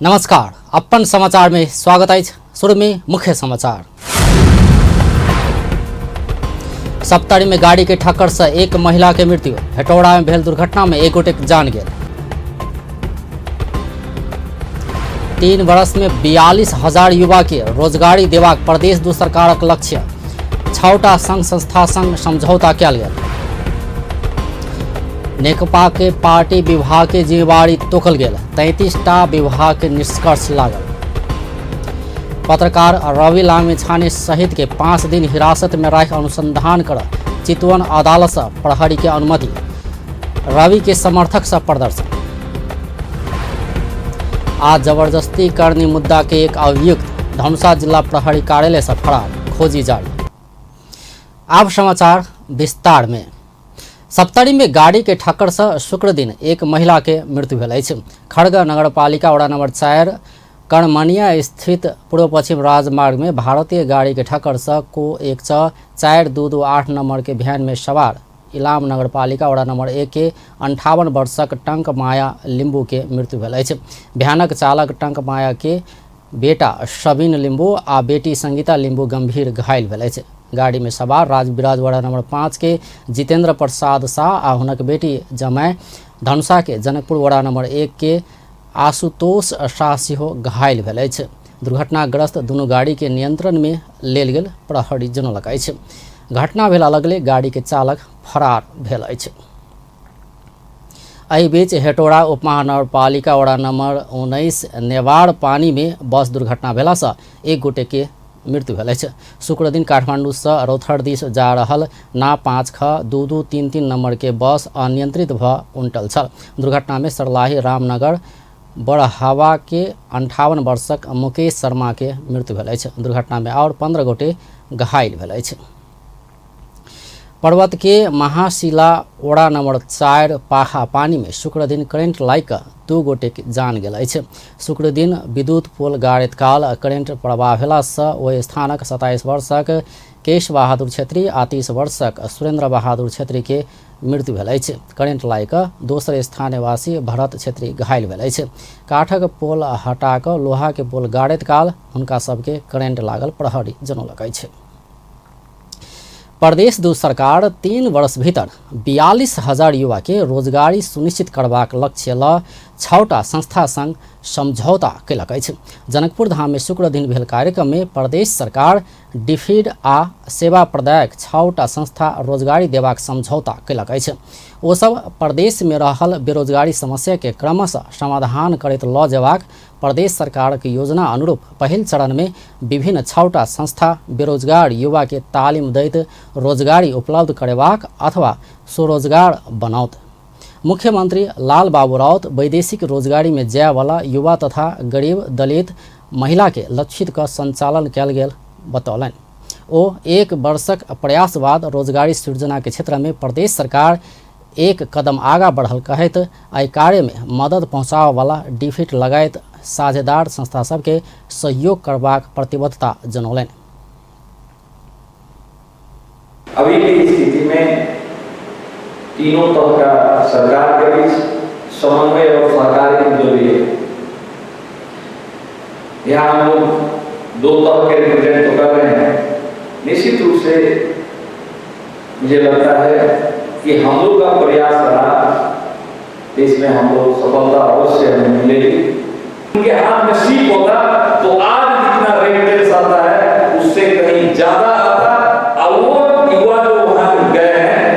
नमस्कार, अपन समाचार में स्वागत अछि। शुरू में मुख्य समाचार। सप्तरी में गाड़ी के ठक्कर से एक महिला के मृत्यु। हेटौड़ा में भेल दुर्घटना में एक गोटे के जान गेल। 3 वर्ष में 42,000 युवा के रोजगारी देबाक प्रदेश दू सरकारक लक्ष्य। 6टा संघ संस्था संग समझौता कयल गेल। नेकपा के पार्टी विभाग के जिम्मेवारी तोकल गेल। 33टा विभाग के निष्कर्ष लागल। पत्रकार रवि लामिछाने सहित के 5 दिन हिरासत में राखि अनुसंधान कर चितवन अदालत से प्रहरी के अनुमति। रवि के समर्थक से प्रदर्शन। आज जबरदस्ती करनी मुद्दा के एक अभियुक्त धनुषा जिला प्रहरी कार्यालय से फरार, खोजी जारी। अब समाचार विस्तार में। सप्तरी में गाड़ी के ठक्कर से शुक्र दिन एक महिला के मृत्यु भेल अछि। खड़ग नगरपालिका वडा नंबर 4 कर्णमनिया स्थित पूर्व पश्चिम राजमार्ग में भारतीय गाड़ी के ठक्कर से को 1 6 4 2 2 8 नंबर के वैन में सवार इलाम नगरपालिका वडा नंबर 1 के 58 वर्षक टंक माया लिम्बू के मृत्यु भेल अछि। भयानक चालक टंक माया के बेटा शबीन लिम्बू आ बेटी संगीता लिम्बू गंभीर घायल भेल अछि। गाड़ी में सवार राजविराज वडा नंबर 5 के जितेंद्र प्रसाद शाह आ हुनक बेटी जमाय धनुषा के जनकपुर वडा नंबर 1 के आशुतोष शाह सेहो घायल भेल अछि। दुर्घटनाग्रस्त दुनू गाड़ी के नियंत्रण में लेल गेल प्रहरी जनौलक अछि। घटना भेला लगले गाड़ी के चालक फरार भेल अछि। एहि बीच हेटौड़ा उपमहानगरपालिका वडा नंबर 19 नेवार पानी में बस दुर्घटना भेला से एक गोटे के मृत्यु भेल अछि। शुक्र दिन काठमांडू से रौथर दिस जा रहल ना 5 ख 2 2 3 3 नंबर के बस अनियंत्रित भ उनटल छल। दुर्घटना में सरलाही रामनगर बड़हवा के 58 वर्षक मुकेश शर्मा के मृत्यु भेल अछि। दुर्घटना में और 15 गोटे घायल भेल अछि। पर्वत के महाशिला वडा नंबर 4 पाखा पानी में शुक्र दिन करेंट लागि कऽ 2 गोटे के जान गेल अछि। शुक्र दिन विद्युत पोल गाड़ैत काल करेंट प्रवाह भेला से ओहि स्थानक 27 वर्षक केश बहादुर छेत्री आ 30 वर्षक सुरेंद्र बहादुर छेत्री के मृत्यु भेल अछि। करेंट लागि कऽ दोसर स्थानवासी भरत छेत्री घायल भेल अछि। काठक पोल हटा कऽ लोहा के पोल गाड़ैत काल हुनका सबके करेंट लागल प्रहरी जनौलक अछि। प्रदेश दू सरकार 3 वर्ष भीतर 42,000 युवा के रोजगारी सुनिश्चित करबाक लक्ष्य ल 6टा संस्था संग समझौता कयलक अछि। जनकपुर धाम में शुक्र दिन भेल कार्यक्रम में प्रदेश सरकार डिफिड आ सेवा प्रदायक 6टा संस्था रोजगारी देबाक समझौता कयलक अछि। ओ सब प्रदेश में रहल बेरोजगारी समस्या के क्रमशः समाधान करैत ल जेबाक प्रदेश सरकारक योजना अनुरूप पहिल चरण में विभिन्न 6टा संस्था बेरोजगार युवा के तालीम दैत रोजगारी उपलब्ध करेबाक अथवा स्वरोजगार बनाओत। मुख्यमंत्री लाल बाबू राउत वैदेशिक रोजगारी में जायवाला युवा तथा गरीब दलित महिला के लक्षित क संचालन कयल गेल बतौलनि। ओ 1 वर्षक प्रयास बाद रोजगारी सृजना के क्षेत्र में प्रदेश सरकार एक कदम आगा बढ़ल कहैत एहि कार्य में मदद पहुँचाबऽवाला डिफिट लगायत साझेदार संस्था सबके सहयोग करबाक प्रतिबद्धता जनौलनि। अभी की स्थिति में तीनों तरह का सरकार के बीच समन्वय और सहकार्य की जरूरी है। यहाँ हम लोग 2 तरह के रिप्रेजेंट तो कर रहे हैं। निश्चित रूप से मुझे लगता है कि हम लोग का प्रयास रहा, इसमें हम लोग सफलता अवश्य हमें मिलेगी। उनके हाथ में सीप होता तो आज जितना रेमिटेंस आता है उससे कहीं ज्यादा आता, और वो युवा जो वहां गए हैं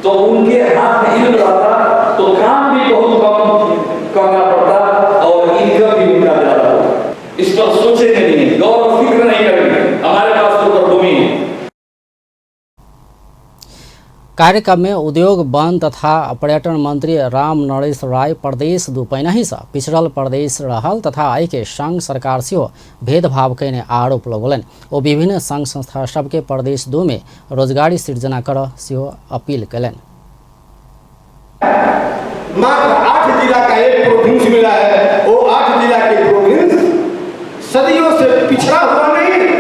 तो उनके हाथ में इल्म रहता तो काम भी बहुत कम करना पड़ता और इनकम भी उनका ज्यादा होता। इस पर सोचेंगे नहीं, गौर और फिक्र नहीं करेंगे। हमारे पास तो भूमि है। कार्यक्रम में उद्योग वन तथा पर्यटन मंत्री राम नरेश राय प्रदेश दू पहिनहि से पिछड़ल प्रदेश रहल तथा एहि के संघ सरकार सेहो भेदभाव कयने आरोप लगौलनि। ओ विभिन्न संघ संस्था सबके प्रदेश 2 में रोजगारी सृजना कर सेहो अपील कयलनि। मात्र 8 जिला का एक प्रोविंस मिला है, वो 8 जिला के प्रोविंस सदियों से पिछड़ा हुआ नहीं,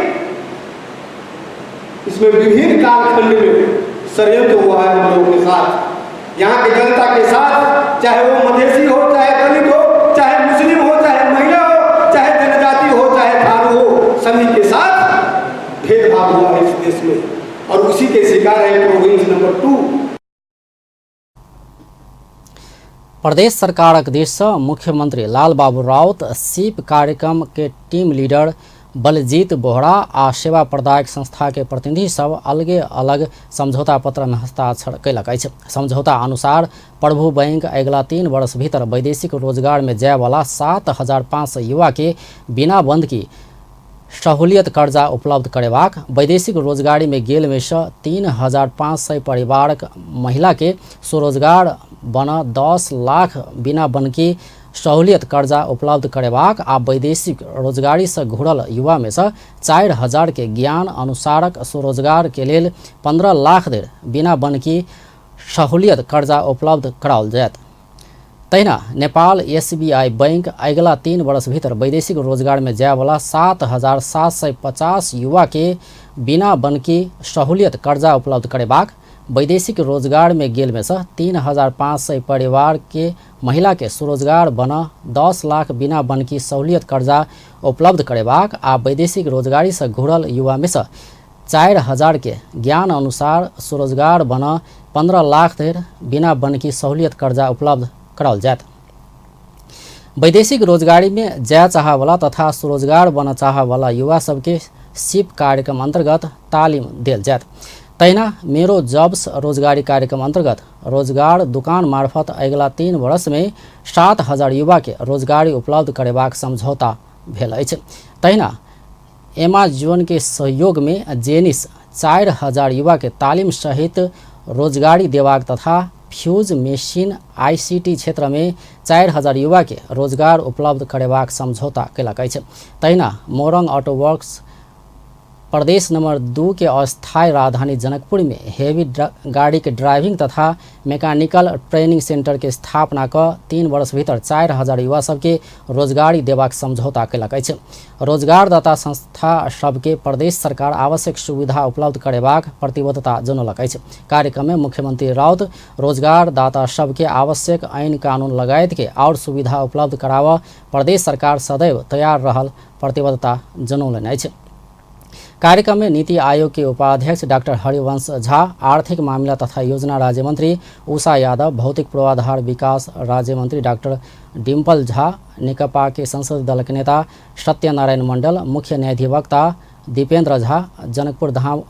इसमें विभिन्न कालखंड में षड्यंत्र हुआ है हम लोगों के साथ, यहाँ के जनता के साथ, चाहे वो मधेसी हो, चाहे दलित हो, चाहे मुस्लिम हो, चाहे महिला सभी के साथ भेदभाव हुआ है इस देश में और उसी के शिकार है प्रोविंस नंबर 2। प्रदेश सरकारक दिससँ मुख्यमंत्री लालबाबू राउत सीप कार्यक्रम के टीम लीडर बलजीत बोहरा आ सेवा प्रदायक संस्था के प्रतिनिधि सब अलगे अलग समझौता पत्र में हस्ताक्षर कयलक अछि। समझौता अनुसार प्रभु बैंक अगिला 3 वर्ष भीतर वैदेशिक रोजगार में जायवाला 7,500 युवा के बिना बंधकी सहूलियत कर्जा उपलब्ध करेबाक, वैदेशिक रोजगारी में गेल में से 3,500 परिवारक महिला के स्वरोजगार बन 10 लाख बिना बनकी सहूलियत कर्जा उपलब्ध करेबाक आ वैदेशिक रोजगारी से घुरल युवा में से 4,000 के ज्ञान अनुसारक स्वरोजगार के लेल 15 लाख धरि बिना बनकी सहूलियत कर्जा उपलब्ध कराओल जायत। तहिना नेपाल एसबीआई बैंक अगिला 3 वर्ष भीतर वैदेशिक रोजगार में जायवाला 7,750 युवा के बिना बनकी सहूलियत कर्जा उपलब्ध करेबाक, वैदेशिक रोजगार में गेल में से 3,500 परिवार के महिला के स्वरोजगार बन 10 लाख बिना बनकी सहूलियत कर्जा उपलब्ध करेबाक आ वैदेशिक रोजगारी से घुरल युवा में से 4,000 के ज्ञान अनुसार स्वरोजगार बन 15 लाख धरि बिना बनकी सहूलियत कर्जा उपलब्ध कराओल जायत। वैदेशिक रोजगारी में जाय चाहवाला तथा स्वरोजगार बन चाहवाला युवा सबके सिप कार्यक्रम अंतर्गत तालिम देल जायत। तहिना मेरो जब्स रोजगारी कार्यक्रम अंतर्गत रोजगार दुकान मार्फत अगिला 3 वर्ष में 7,000 युवा के रोजगारी उपलब्ध करेबाक समझौता भेल अछि। तहिना एमाजोन के सहयोग में जेनिस 4,000 युवा के तालिम सहित रोजगारी देबाक तथा फ्यूज मेसिन आईसीटी क्षेत्र में 4,000 युवा के रोजगार उपलब्ध करेबाक समझौता कयलक अछि। तहिना मोरंग ऑटो वर्क्स प्रदेश नंबर 2 के अस्थायी राजधानी जनकपुर में हेवी गाड़ी के ड्राइविंग तथा मैकेनिकल ट्रेनिंग सेंटर के स्थापना क 3 वर्ष भीतर 4,000 युवा सबके रोजगारी देबाक समझौता कयलक अछि। रोजगारदाता संस्था सबके प्रदेश सरकार आवश्यक सुविधा उपलब्ध करेबाक प्रतिबद्धता जनौलक अछि। कार्यक्रम में मुख्यमंत्री राउत रोजगारदाता सबके आवश्यक ऐन कानून लगायत के और सुविधा उपलब्ध कराबऽ प्रदेश सरकार सदैव तैयार रहल प्रतिबद्धता जनौलनि अछि। कार्यक्रम में नीति आयोग के उपाध्यक्ष डॉक्टर हरिवंश झा, आर्थिक मामला तथा योजना राज्य मंत्री उषा यादव, भौतिक पूर्वाधार विकास राज्य मंत्री डॉक्टर डिम्पल झा, नेकपा के संसदीय दल के नेता सत्यनारायण मंडल, मुख्य न्यायाधिवक्ता दीपेंद्र झा, जनकपुर धाम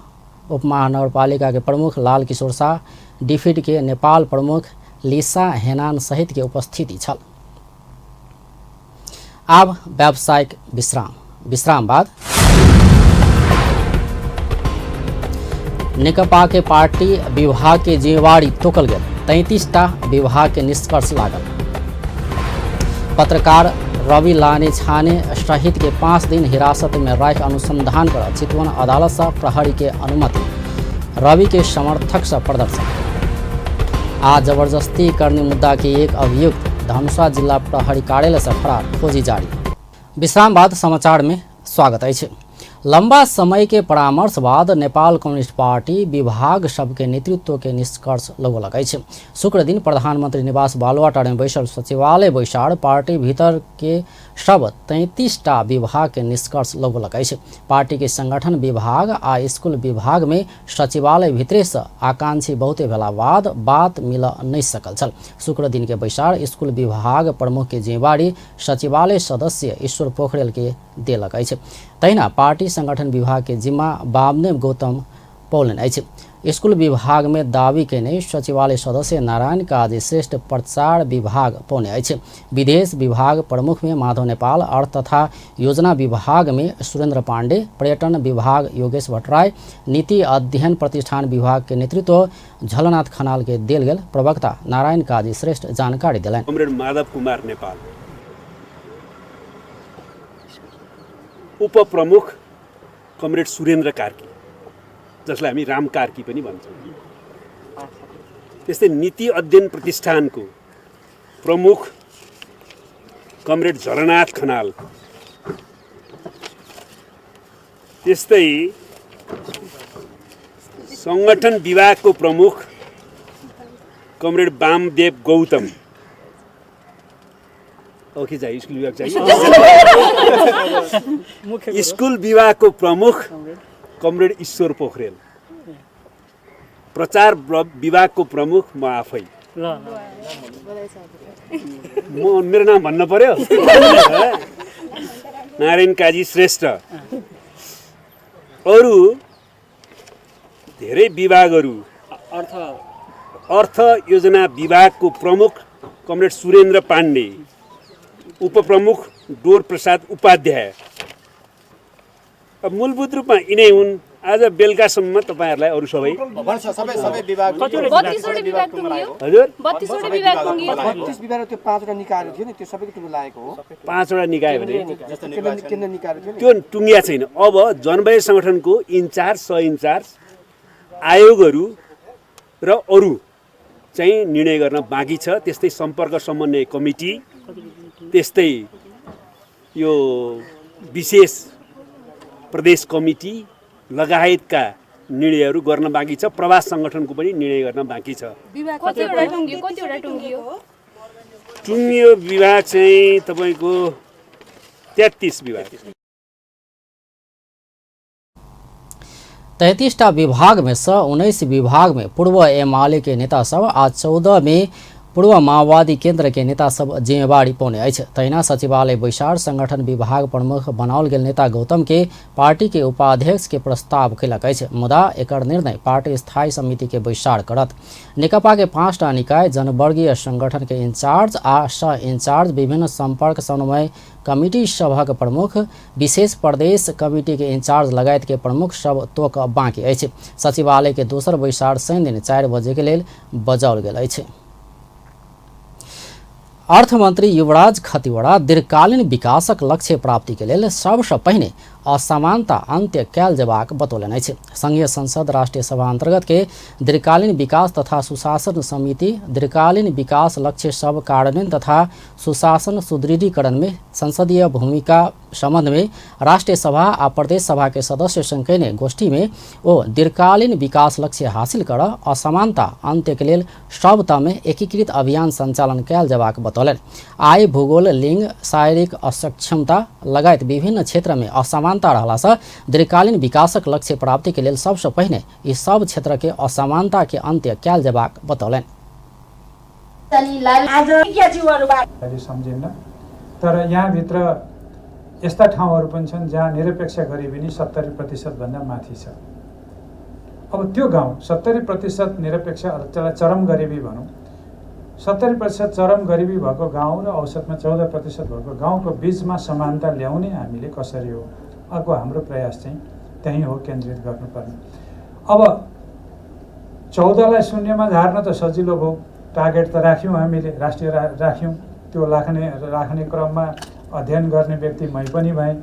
उपमहानगरपालिका के प्रमुख लाल किशोर शाह, डिफिड के नेपाल प्रमुख लीसा हेनान सहित के उपस्थिति छल। आब व्यावसायिक विश्राम। विश्राम बाद नेकपा के पार्टी विभाग के जिम्मेवारी तोकल गेल, 33टा विभाग के निष्कर्ष लागल। पत्रकार रवि लाने छाने सहित के 5 दिन हिरासत में राख अनुसंधान कर चितवन अदालत से प्रहरी के अनुमति, रवि के समर्थक से प्रदर्शन। आ जबरदस्ती करने मुद्दा के एक अभियुक्त धनुषा जिला प्रहरी कार्यालय से फरार, खोजी जारी। विश्राम बाद समाचार में स्वागत अछि। लंबा समय के परामर्श बाद नेपाल कम्युनिस्ट पार्टी विभाग सबके नेतृत्व के निष्कर्ष लगौलक अछि। शुक्र दिन प्रधानमंत्री निवास बालुवाटार में बैसल सचिवालय बैसार पार्टी भीतर के सब 33टा विभाग के निष्कर्ष लगौलक अछि। पार्टी के संगठन विभाग आ स्कूल विभाग में सचिवालय भीतरे से आकांक्षी बहुते भेला बाद बात मिल नहीं सकल छल। शुक्र दिन के बैसार स्कूल विभाग प्रमुख के जिम्मेवारी सचिवालय सदस्य ईश्वर पोखरेल के देलक अछि। तहिना पार्टी संगठन विभाग के जिम्मा बामदेव गौतम पौलनि अछि। स्कूल विभाग में दावी केने सचिवालय सदस्य नारायण काजी श्रेष्ठ प्रचार विभाग पौने अछि। विदेश विभाग प्रमुख में माधव नेपाल, अर्थ तथा योजना विभाग में सुरेंद्र पांडे, पर्यटन विभाग योगेश भट्टराई, नीति अध्ययन प्रतिष्ठान विभाग के नेतृत्व झलनाथ खनाल के देल गेल प्रवक्ता नारायण काजी श्रेष्ठ जानकारी देलनि। कमरेड माधव कुमार नेपाल, उपप्रमुख कमरेड सुरेन्द्र कार्की, जसलाई हामी राम कार्की पनि भन्छौँ। त्यस्तै नीति अध्ययन प्रतिष्ठानको प्रमुख कमरेड झलनाथ खनाल, त्यस्तै सङ्गठन विभागको प्रमुख कमरेड वामदेव गौतम के चाहियो? स्कुल विभाग चाहियो। स्कुल विभागको प्रमुख कमरेड ईश्वर पोखरेल, प्रचार विभागको प्रमुख म आफै। म मेरो नाम भन्न पर्यो, नारायण काजी श्रेष्ठ। अरू धेरै विभागहरू, अर्थ योजना विभागको प्रमुख कमरेड सुरेन्द्र पाण्डे, उपप्रमुख डोर प्रसाद उपाध्याय। अब मूलभूत रूपमा यिनै हुन्। आज बेलुकासम्म तपाईहरुलाई अरू सबै हजुर 32 विभाग त्यो 5 वटा निकायहरू थियो नि, त्यो सबैको टुङ्गो लागेको हो। 5 वटा निकाय भने त्यो टुङ्गिया छैन। अब जनवादी संगठनको इन्चार्ज, सह इन्चार्ज, आयोगहरू र अरू चाहिँ निर्णय गर्न बाँकी छ। त्यस्तै सम्पर्क समन्वय कमिटी, त्यस्तै यो विशेष प्रदेश कमिटी लगायतका निर्णयहरू गर्न बाँकी छ। प्रवास सङ्गठनको पनि निर्णय गर्न बाँकी छ। टुङ्गियो विभाग चाहिँ तपाईँको 33 विभाग। 33 टा विभाग में से 19 विभाग में पूर्व एमाले के नेता सब आ 14 में पूर्व माओवादी केंद्र के नेता सब जिम्मेवारी पौने अछि। तहिना सचिवालय बैसार संगठन विभाग प्रमुख बनाओल गेल नेता गौतम के पार्टी के उपाध्यक्ष के प्रस्ताव कयलक अछि, मुदा एकर निर्णय पार्टी स्थायी समिति के बैसार करत। नेकपा के 5 टा निकाय जनवर्गीय संगठन के इंचार्ज आ सह इंचार्ज, विभिन्न संपर्क समन्वय कमिटी सभक प्रमुख, विशेष प्रदेश कमिटी के इंचार्ज लगायत के प्रमुख सब तोक बाँकी अछि। सचिवालय के दोसर बैसार शनि दिन 4 बजे के लेल बजाओल गेल अछि। अर्थमंत्री युवराज खतिवड़ा दीर्घकालीन विकासक लक्ष्य प्राप्ति के लेल सबसँ पहिने असमानता अन्त्य कयल जेबाक बतौलनि अछि। संघीय संसद राष्ट्रिय सभा अंतर्गत के दीर्घकालीन विकास तथा सुशासन समिति दीर्घकालीन विकास लक्ष्य सब कार्यान्वयन तथा सुशासन सुदृढ़ीकरण में संसदीय भूमिका संबंध में राष्ट्रिय सभा आ प्रदेश सभा के सदस्य संग कयने गोष्ठी में ओ दीर्घकालीन विकास लक्ष्य हासिल कर असमानता अन्त्य के लेल सब तह में एकीकृत अभियान संचालन कयल जेबाक बतौलनि। आय, भूगोल, लिंग, शारीरिक असक्षमता लगायत विभिन्न क्षेत्र में असमानता रहला दीर्घकालीन विकासक लक्ष्य प्राप्ति के लेल सबसँ पहिने ई सब क्षेत्र के असमानता के अन्त्य कयल जेबाक बतौलनि। तर यहाँभित्र यस्ता ठाउँहरू पनि छन् जहाँ निरपेक्ष गरिबी नै 70% भन्दा माथि छ। अब त्यो गाउँ 70% निरपेक्ष, त्यसलाई चरम गरिबी भनौँ, 70% चरम गरिबी भएको गाउँ र औसतमा 14% भएको गाउँको बिचमा समानता ल्याउने हामीले कसरी हो, अर्को हाम्रो प्रयास चाहिँ त्यहीँ हो केन्द्रित गर्नुपर्ने। अब 14लाई शून्यमा झार्न त सजिलो भयो, टार्गेट त राख्यौँ हामीले, राष्ट्रिय राख्यौँ, त्यो राख्ने क्रममा अध्ययन गर्ने व्यक्ति मै पनि भएँ।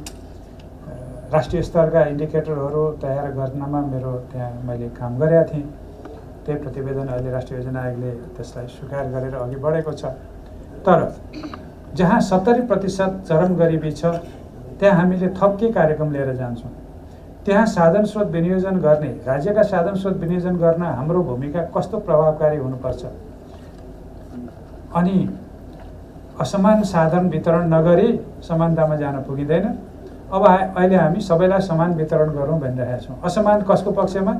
राष्ट्रिय स्तरका इन्डिकेटरहरू तयार गर्नमा मेरो त्यहाँ मैले काम गरेका थिएँ। त्यही प्रतिवेदन अहिले राष्ट्रिय योजना आयोगले त्यसलाई स्वीकार गरेर अघि बढेको छ। तर जहाँ 70% चरम गरिबी छ त्यहाँ हामीले थप के कार्यक्रम लिएर जान्छौँ, त्यहाँ साधन स्रोत विनियोजन गर्ने, राज्यका साधन स्रोत विनियोजन गर्न हाम्रो भूमिका कस्तो प्रभावकारी हुनुपर्छ, अनि असमान साधन वितरण नगरी समानतामा जान पुगिँदैन। अब अहिले हामी सबैलाई समान वितरण गरौँ भनिरहेका छौँ। असमान कसको पक्षमा?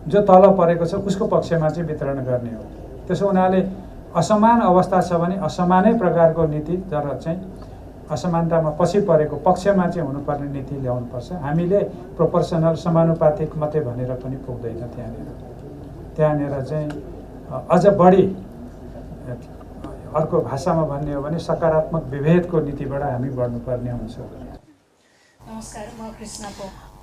जो तल परेको छ उसको पक्षमा चाहिँ वितरण गर्ने हो। त्यसो हुनाले असमान अवस्था छ भने असमानै प्रकारको नीति, तर चाहिँ असमानतामा पछि परेको पक्षमा चाहिँ हुनुपर्ने नीति ल्याउनुपर्छ। हामीले प्रोपोर्सनल समानुपातिक मात्रै भनेर पनि पुग्दैन। त्यहाँनिर चाहिँ अझ बढी अर्को भाषामा भन्ने हो भने सकारात्मक विभेदको नीतिबाट हामी बढ्नुपर्ने हुन्छ।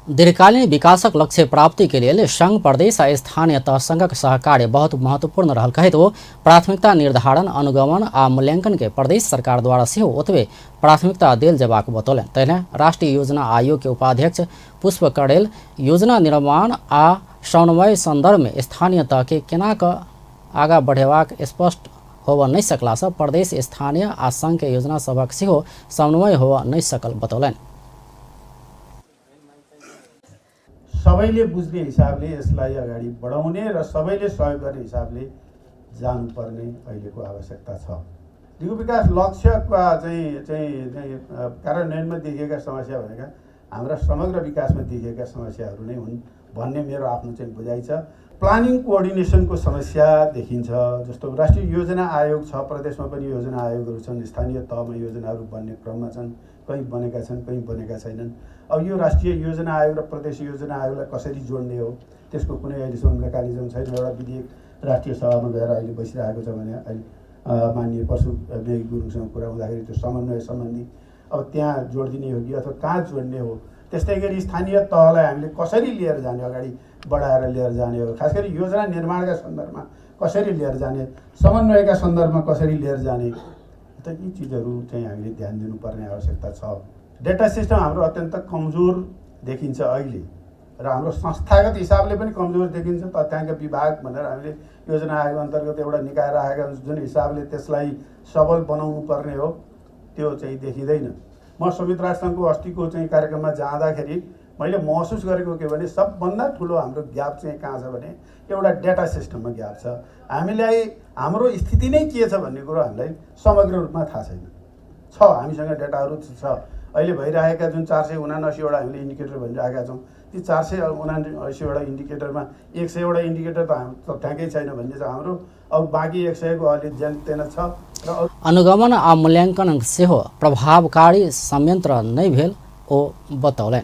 दीर्घकालीन विकासक लक्ष्य प्राप्ति के लेल संघ, प्रदेश आ स्थानीय तह संघक सहकार्य बहुत महत्वपूर्ण रहल कहैत ओ प्राथमिकता निर्धारण, अनुगमन आ मूल्यांकन के प्रदेश सरकार द्वारा सेहो ओतबे प्राथमिकता देल जेबाक बतौलनि। तहिना राष्ट्रीय योजना आयोग के उपाध्यक्ष पुष्प कडेल योजना निर्माण आ समन्वय संदर्भ में स्थानीय तह के केना क आगा बढ़ेबाक स्पष्ट होबऽ नहि सकला सँ प्रदेश, स्थानीय आ संघ के योजना सभक सेहो समन्वय होबऽ नहि सकल बतौलनि। सबैले बुझ्ने हिसाबले यसलाई अगाडि बढाउने र सबैले सहयोग गर्ने हिसाबले जानुपर्ने अहिलेको आवश्यकता छ। दिगो विकास लक्ष्यका चाहिँ चाहिँ चाहिँ कार्यान्वयनमा देखिएका समस्या भनेका हाम्रा समग्र विकासमा देखिएका समस्याहरू नै हुन् भन्ने मेरो आफ्नो चाहिँ बुझाइ छ। प्लानिङ कोअर्डिनेसनको समस्या देखिन्छ। जस्तो राष्ट्रिय योजना आयोग छ, प्रदेशमा पनि योजना आयोगहरू छन्, स्थानीय तहमा योजनाहरू बन्ने क्रममा छन्, कहीँ बनेका छन् कहीँ बनेका छैनन्। अब यो राष्ट्रिय योजना आयोग र प्रदेश योजना आयोगलाई कसरी जोड्ने हो त्यसको कुनै अहिलेसम्म मेकानिजम छैन। एउटा विधेयक राष्ट्रिय सभामा गएर अहिले बसिरहेको छ भने अहिले माननीय परशु मेघ गुरुङसँग कुरा हुँदाखेरि त्यो समन्वय सम्बन्धी अब त्यहाँ जोडिदिने हो कि अथवा कहाँ जोड्ने हो। त्यस्तै गरी स्थानीय तहलाई हामीले कसरी लिएर जाने, अगाडि बढाएर लिएर जाने हो, खास गरी योजना निर्माणका सन्दर्भमा कसरी लिएर जाने, समन्वयका सन्दर्भमा कसरी लिएर जाने, त यी चिजहरू चाहिँ हामीले ध्यान दिनुपर्ने आवश्यकता छ। डेटा सिस्टम हाम्रो अत्यन्त कमजोर देखिन्छ अहिले र हाम्रो संस्थागत हिसाबले पनि कमजोर देखिन्छ। तथ्याङ्क विभाग भनेर हामीले योजना आयोग अन्तर्गत एउटा निकाय राखेका हुन्छौँ, जुन हिसाबले त्यसलाई सबल बनाउनु पर्ने हो त्यो चाहिँ देखिँदैन। म संयुक्त राष्ट्रसङ्घको अस्तिको चाहिँ कार्यक्रममा जाँदाखेरि मैले महसुस गरेको के भने सबभन्दा ठुलो हाम्रो ग्याप चाहिँ कहाँ छ भने एउटा डेटा सिस्टममा ग्याप छ। हामीलाई हाम्रो स्थिति नै के छ भन्ने कुरो हामीलाई समग्र रूपमा थाहा छैन। छ हामीसँग डेटाहरू छ। अहिले भइरहेका जुन 479 वटा हामीले इन्डिकेटर भनिरहेका छौँ, ती 479 वटा इन्डिकेटरमा 100 वटा इन्डिकेटर त तथ्याङ्कै छैन भन्ने छ हाम्रो। अब बाँकी 100 को अलि ज्यान छ र अनुगमन आ मूल्याङ्कन सेहो प्रभावकारी संयंत्र नहि भेल ओ बतौलनि।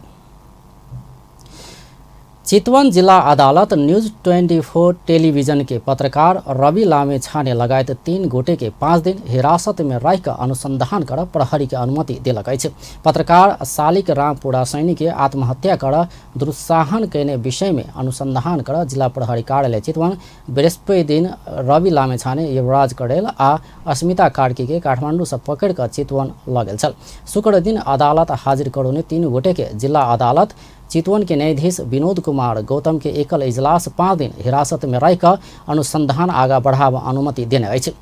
चितवन जिला अदालत न्यूज 24 टेलीविजन के पत्रकार रवि लामिछाने लगायत 3 गोटे के 5 दिन हिरासत में राखि कऽ अनुसंधान कर प्रहरी के अनुमति देलक अछि। पत्रकार शालिक राम पुरासैनी के आत्महत्या कर दुरुत्साहन कयने विषय में अनुसंधान कर जिला प्रहरी कार्यालय चितवन बृहस्पति दिन रवि लामिछाने, युवराज कडेल आ अस्मिता कार्की के काठमाडौँ से पकड़ कऽ चितवन लऽ गेल छल। शुक्र दिन अदालत हाजिर करौने 3 गोटे के जिला अदालत चितवन के न्यायाधीश विनोद कुमार गौतम के एकल इजलास 5 दिन हिरासत में राखि कऽ अनुसंधान आगा बढ़ाब अनुमति देने अछि।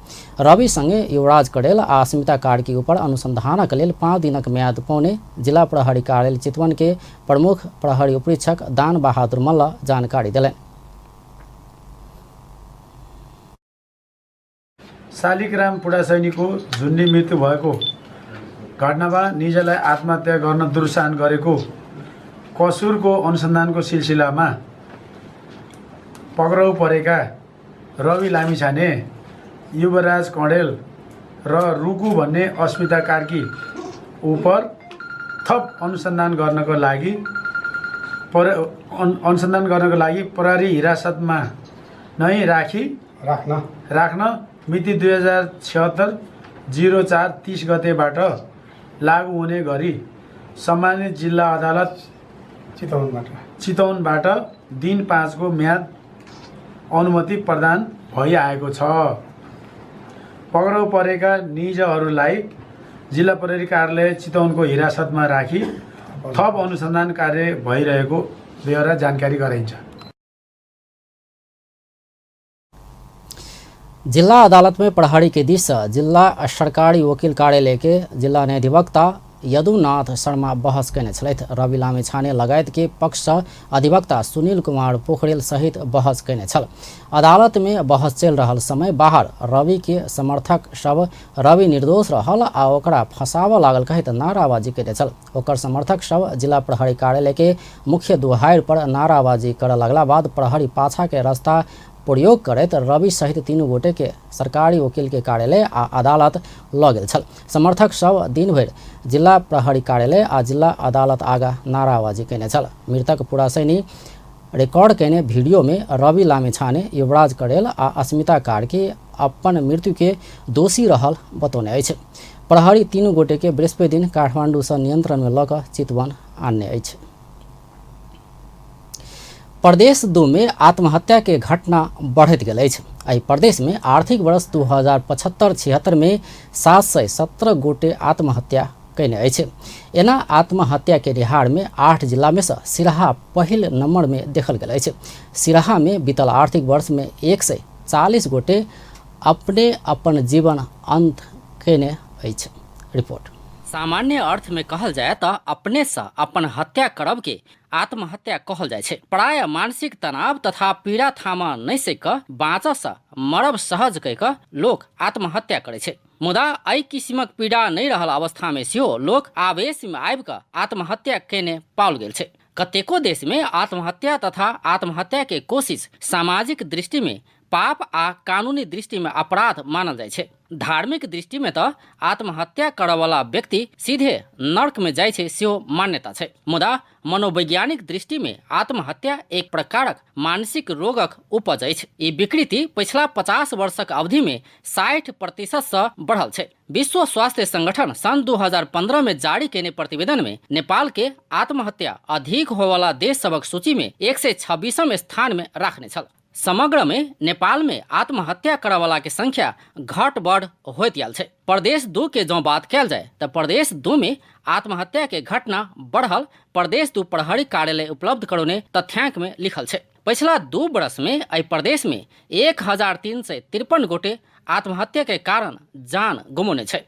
रवि संगे युवराज कडेल आ अस्मिता कार्की ऊपर अनुसंधानक लेल 5 दिनक म्याद पौने जिला प्रहरी कार्यालय चितवन के प्रमुख प्रहरी उपरीक्षक दान बहादुर मल्ल जानकारी देलनि। शालिग्राम पुडासैनीको झुन्डी मृत्यु भएको घटनामा निजलाई आत्महत्या गर्न दुरुत्साहन गरेको कसुरको अनुसन्धानको सिलसिलामा पक्राउ परेका रवि लामिछाने, युवराज कँडेल र रुकु भन्ने अस्मिता कार्की उपर थप अनुसन्धान गर्नको लागि प्रहरी हिरासतमा नै राख्न मिति 2076 04 30 गतेबाट लागू हुने गरी सम्मानित जिल्ला अदालत चितवनबाट दिन 5 को म्याद अनुमति प्रदान भइआएको छ। पक्राउ परेका निजहरूलाई जिल्ला प्रहरी कार्यालय चितवनको हिरासतमा राखी थप अनुसन्धान कार्य भइरहेको बेहोरा जानकारी गराइन्छ। जिला अदालत में प्रहरी के दिस जिला सरकारी वकील कार्यालय के जिला न्यायाधिवक्ता यदुनाथ शर्मा बहस कयने छलथि। रवि लामिछाने लगायत के पक्ष अधिवक्ता सुनील कुमार पोखरेल सहित बहस कयने छल। अदालत में बहस चलि रहल समय बाहर रवि के समर्थक सब रवि निर्दोष रहल आ ओकरा फंसाबऽ लागल कहैत नाराबाजी कयने छल। ओकर समर्थक सब जिला प्रहरी कार्यालय के मुख्य दुहारि पर नाराबाजी करऽ लगला बाद प्रहरी पाछा के रास्ता प्रयोग करैत रवि सहित 3 गोटे के सरकारी वकील के कार्यालय आ अदालत लऽ गेल छल। समर्थक सब दिन भरि जिला प्रहरी कार्यालय आ जिला अदालत आगा नाराबाजी कयने छल। मृतक पुरासैनी रिकॉर्ड कयने वीडियो में रवि लामिछाने, युवराज कडेल आ अस्मिता कार्की अपन मृत्यु के दोषी रहल बतौने अछि। प्रहरी 3 गोटे के बृहस्पति दिन काठमाडौँ से नियंत्रण में लऽ कऽ चितवन आनने अछि। प्रदेश 2 में आत्महत्या के घटना बढ़ैत गेल अछि। एहि प्रदेश में आर्थिक वर्ष 2075-76 में 717 गोटे आत्महत्या कयने अछि। एना आत्महत्या के रिहार में 8 जिला में से सिराहा पहिल नंबर में देखल गेल अछि। सिराहा में बीतल आर्थिक वर्ष में 140 गोटे अपने अपन जीवन अंत कयने अछि। रिपोर्ट। सामान्य अर्थ में कहल जाय तऽ अपने से अपन हत्या करब के आत्महत्या कहल जाय छै। प्राय मानसिक तनाव तथा पीड़ा थामा नहि सक बाँचऽ से मरब सहज कहि कऽ लोक आत्महत्या करै छै। मुदा एहि किसिमक पीड़ा नहि रहल अवस्थामे सेहो लोक आवेशमे आबि कऽ आत्महत्या केने पाओल गेल छै। कतेको देशमे आत्महत्या तथा आत्महत्याके कोशिश सामाजिक दृष्टिमे पाप आ कानूनी दृष्टिमे अपराध मानल जाइ छै। धार्मिक दृष्टिमे तऽ आत्महत्या करऽवला व्यक्ति सीधे नर्कमे जाइ छै सेहो मान्यता छै। मुदा मनोवैज्ञानिक दृष्टिमे आत्महत्या एक प्रकारक मानसिक रोगक उपज अछि। ई विकृति पछिला 50 वर्षक अवधिमे 60% बढ़ल छै। विश्व स्वास्थ्य संगठन सन् 2015 में जारी केने प्रतिवेदन में नेपाल के आत्महत्या अधिक होवला देश सभक सूची में 126 स्थान में राखने छल। समग्र में नेपाल में आत्महत्या करऽवला के संख्या घट बढ़ होइत आयल छै। प्रदेश 2 के जँ बात कयल जाय तऽ प्रदेश 2 में आत्महत्या के घटना बढ़ल प्रदेश 2 प्रहरी कार्यालय उपलब्ध करौने तथ्यांक में लिखल छै। पछिला 2 वर्ष में एहि प्रदेश में 1353 गोटे आत्महत्या के कारण जान गुमौने छै।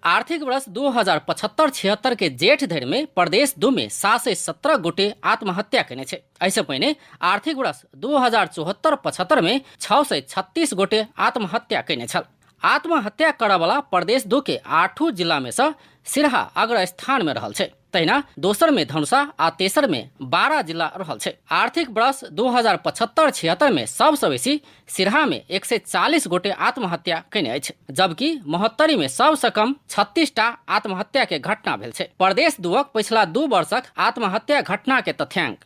आर्थिक वर्ष 2075-76 के जेठ धरि में प्रदेश 2 में 717 गोटे आत्महत्या केने छै। एहिसँ पहिने आर्थिक वर्ष 2074-75 में 636 गोटे आत्महत्या केने छल। आत्महत्या करऽवला प्रदेश 2 के 8 जिला में सँ सिरहा अग्र स्थान में रहल छै। तहिना दोसर में धनुषा आ तेसर में 12 जिला रहल छै। आर्थिक वर्ष 2075-76 में सबसँ बेसी सिरहा में 140 गोटे आत्महत्या केने अछि, जबकि महोत्तरी में सबसँ कम 36 टा आत्महत्या के घटना भेल छै। प्रदेश 2 पछिला 2 वर्षक आत्महत्या घटना के तथ्यांक।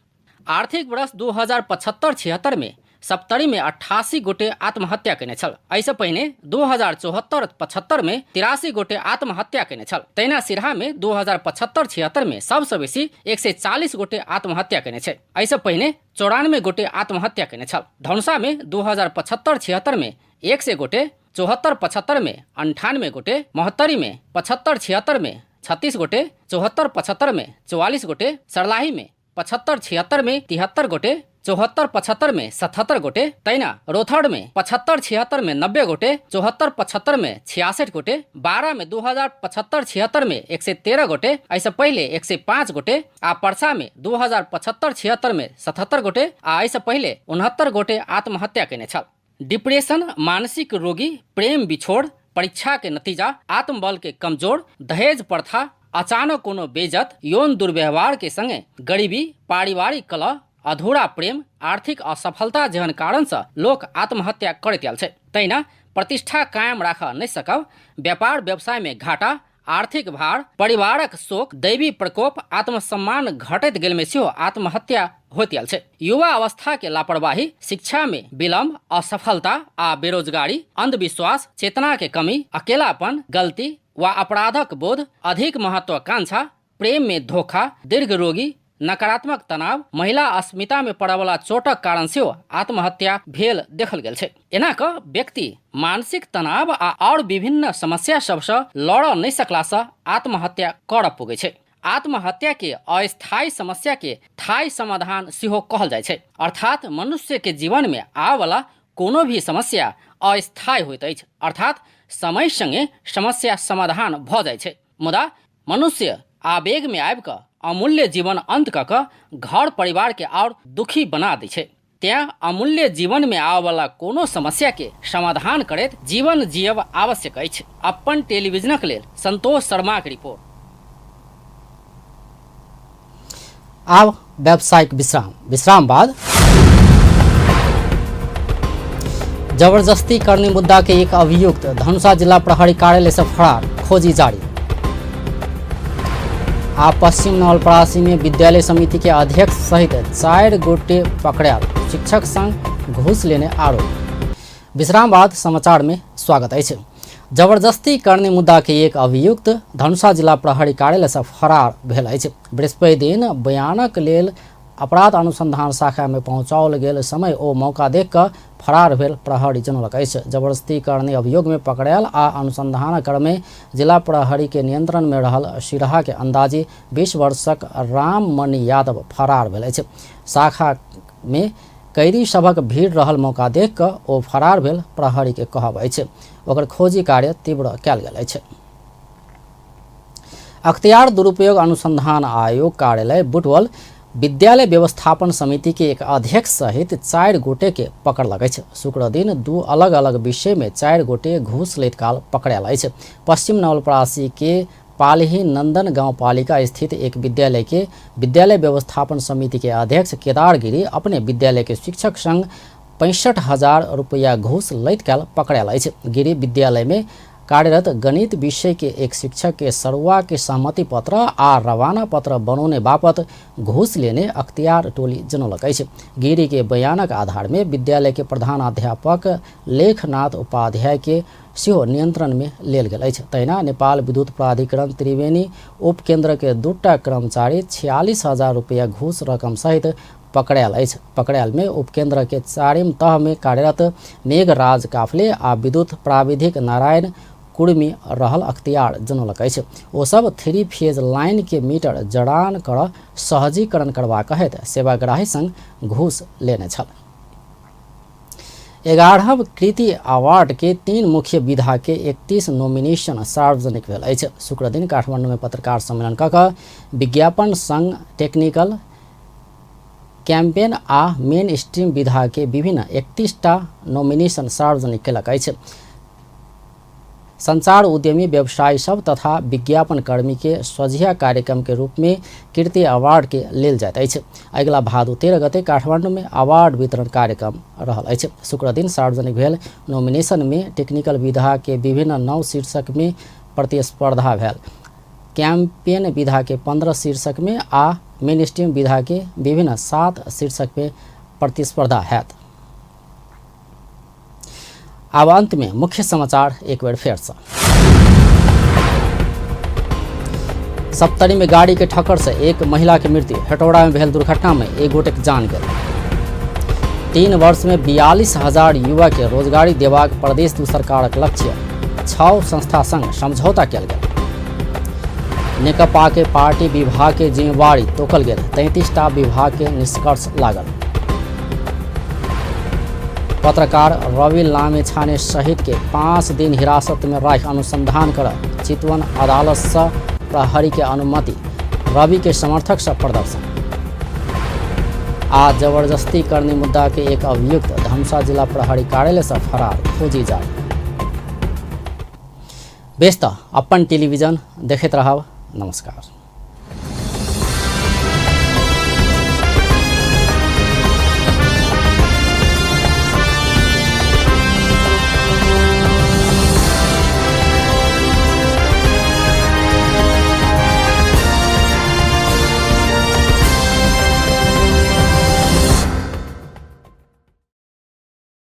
आर्थिक वर्ष 2075-76 में सप्तरी में 88 गोटे आत्महत्या केने छल। एहिसँ पहिने 2074-75 में 83 गोटे आत्महत्या केने छल। तहिना सिरहा में 2075-76 में सबसँ बेसी 140 गोटे आत्महत्या केने छै। एहिसँ पहिने 94 गोटे आत्महत्या केने छल। धनुषा में 2075-76 में 100 गोटे, 74-75 में 98 गोटे, महोत्तरी में 75-76 में 36 गोटे, 74-75 में 44 गोटे, सर्लाही में 75-76 में 73 गोटे, 74-75 में 77 गोटे, तहिना रोथड़ में 75-76 में 90 गोटे, 74-75 में 66 गोटे, 12 में 2075-76 में 113 गोटे, एहिसँ पहिले 105 गोटे आ परसा में 2075-76 में 77 गोटे आ एहिसँ पहिले 69 गोटे आत्महत्या केने छल। डिप्रेशन, मानसिक रोगी, प्रेम बिछोड़, परीक्षा के नतीजा, आत्मबल के कमजोर, दहेज प्रथा, अचानक कोनो बेइज्जत, यौन दुर्व्यवहार के संगे गरीबी, पारिवारिक कलह, अधूरा प्रेम, आर्थिक असफलता जेहन कारण से लोक आत्महत्या करैत आयल छै। तहिना प्रतिष्ठा कायम राखऽ नहि सकब, व्यापार व्यवसाय में घाटा, आर्थिक भार, परिवारक शोक, दैवी प्रकोप, आत्मसम्मान घटैत गेल में सेहो आत्महत्या होइत आयल छै। युवा अवस्था के लापरवाही, शिक्षा में विलम्ब, असफलता आ बेरोजगारी, अंधविश्वास, चेतना के कमी, अकेलापन, गलती वा अपराधक बोध, अधिक महत्वाकांक्षा, प्रेम में धोखा, दीर्घ रोगी, नकारात्मक तनाव, महिला अस्मिता में पड़यवला चोटक कारण सेहो आत्महत्या भेल देखल गेल छै। एना कऽ व्यक्ति मानसिक तनाव आ और विभिन्न समस्या सबसँ लड़ऽ नहि सकलासँ आत्महत्या करऽ पुगै छै। आत्महत्या के अस्थायी समस्या के स्थायी समाधान सेहो कहल जाइ छै। अर्थात मनुष्य के जीवन में आबऽवला कोनो भी समस्या अस्थायी होइत अछि, अर्थात समय संगे समस्या समाधान भऽ जाइ छै। मुदा मनुष्य आवेग में आबि कऽ अमूल्य जीवन अंत कऽ कऽ घर परिवार के और दुखी बना दै छै। तें अमूल्य जीवन में आबऽवला कोनो समस्या के समाधान करैत जीवन जियब आवश्यक अछि। अपन टेलीविजनक लेल संतोष शर्माक रिपोर्ट। आब व्यावसायिक विश्राम। विश्राम बाद जबरदस्ती करने मुद्दा के एक अभियुक्त धनुषा जिला प्रहरी कार्यालय से फरार, खोजी जारी। आ पश्चिम नवलपरासी में विद्यालय समिति के अध्यक्ष सहित 4 गोटे पकड़ायल, शिक्षक संग घूस लेने आरोप। विश्राम बाद समाचार में स्वागत अछि। जबरदस्ती करने मुद्दा के एक अभियुक्त धनुषा जिला प्रहरी कार्यालय से फरार भेल अछि। बृहस्पति दिन बयानक लेल अपराध अनुसंधान शाखा में पहुंचाओल गेल समय ओ मौका देख कऽ फरार भेल प्रहरी जनौलक अछि। जबरदस्ती करने अभियोग में पकड़ायल आ अनुसंधान क्रम जिला प्रहरी के नियंत्रण में रहल सिरहा के अंदाजी 20 वर्षक राममणि यादव फरार भेल अछि। शाखा में कैदी सभक भीड़ रहल मौका देख कऽ ओ फरार भेल प्रहरी के कहब अछि। ओकर खोजी कार्य तीव्र कयल गेल अछि। अख्तियार दुरुपयोग अनुसंधान आयोग कार्यालय बुटवल विद्यालय व्यवस्थापन समिति के एक अध्यक्ष सहित 4 गोटे के पकड़लक अछि। शुक्र दिन 2 अलग अलग विषय में 4 गोटे घूस लैत काल पकड़ायल अछि। पश्चिम नवलपरासी के पालही नंदन गांवपालिका स्थित एक विद्यालय के विद्यालय व्यवस्थापन समिति के अध्यक्ष केदार गिरी अपने विद्यालय के शिक्षक संग 65,000 रुपया घूस लैत काल पकड़ायल अछि। गिरी विद्यालय में कार्यरत गणित विषय के एक शिक्षक के सरुआ के सहमति पत्र आ रवाना पत्र बनौने बापत घूस लेने अख्तियार टोली जनौलक अछि। गिरी के बयानक आधार में विद्यालय के प्रधानाध्यापक लेखनाथ उपाध्याय के सेहो नियंत्रण में लेल गेल अछि। तहिना नेपाल विद्युत प्राधिकरण त्रिवेणी उपकेंद्र के 2 कर्मचारी 46,000 रुपया घूस रकम सहित पकड़ायल अछि। पकड़ायल में उपकेंद्र के 4 तह में कार्यरत मेघराज काफले आ विद्युत प्राविधिक नारायण कुर्मी रहल अख्तियार जनौलक अछि। ओ सब 3 फेज लाइन के मीटर जड़ान कर सहजीकरण करबाक हेतु सेवाग्राही संग घूस लेने छल। 11 कृति अवार्ड के 3 मुख्य विधा के 31 नॉमिनेशन सार्वजनिक भेल अछि। शुक्र दिन काठमांडू में पत्रकार सम्मेलन क विज्ञापन संग टेक्निकल कैंपेन आ मेन स्ट्रीम विधा के विभिन्न 31टा नॉमिनेशन सार्वजनिक केलक अछि। संचार उद्यमी व्यवसायी सब तथा विज्ञापन कर्मी के सझिया कार्यक्रम के रूप में कीर्ति अवार्ड के लेल जाइत अछि। अगिला भादो 13 गते काठमांडू में अवार्ड वितरण कार्यक्रम रहल अछि। शुक्र दिन सार्वजनिक भेल नॉमिनेशन में टेक्निकल विधा के विभिन्न 9 शीर्षक में प्रतिस्पर्धा भेल। कैंपेन विधा के 15 शीर्षक में आ मेन स्ट्रीम विधा के विभिन्न 7 शीर्षक में प्रतिस्पर्धा हैत। अब अंत में मुख्य समाचार एक बेर फेर से। सप्तरी में गाड़ी के ठक्कर से एक महिला के मृत्यु। हेटौड़ा में भेल दुर्घटना में एक गोटे के जान गेल। 3 वर्ष में 42,000 युवा के रोजगारी देबाक प्रदेश दू सरकारक लक्ष्य। 6 संस्था संग समझौता कयल गेल। नेकपा के पार्टी विभाग के जिम्मेवारी तोकल गेल। 33टा विभाग के निष्कर्ष लागल। पत्रकार रवि लामिछाने सहित के 5 दिन हिरासत में राखि अनुसंधान कर चितवन अदालत से प्रहरी के अनुमति। रवि के समर्थक से प्रदर्शन। आ जबरदस्ती करने मुद्दा के एक अभियुक्त धमसा जिला प्रहरी कार्यालय से फरार, खोजी जारी। बेस त अपन टेलीविजन देखैत रहब। नमस्कार।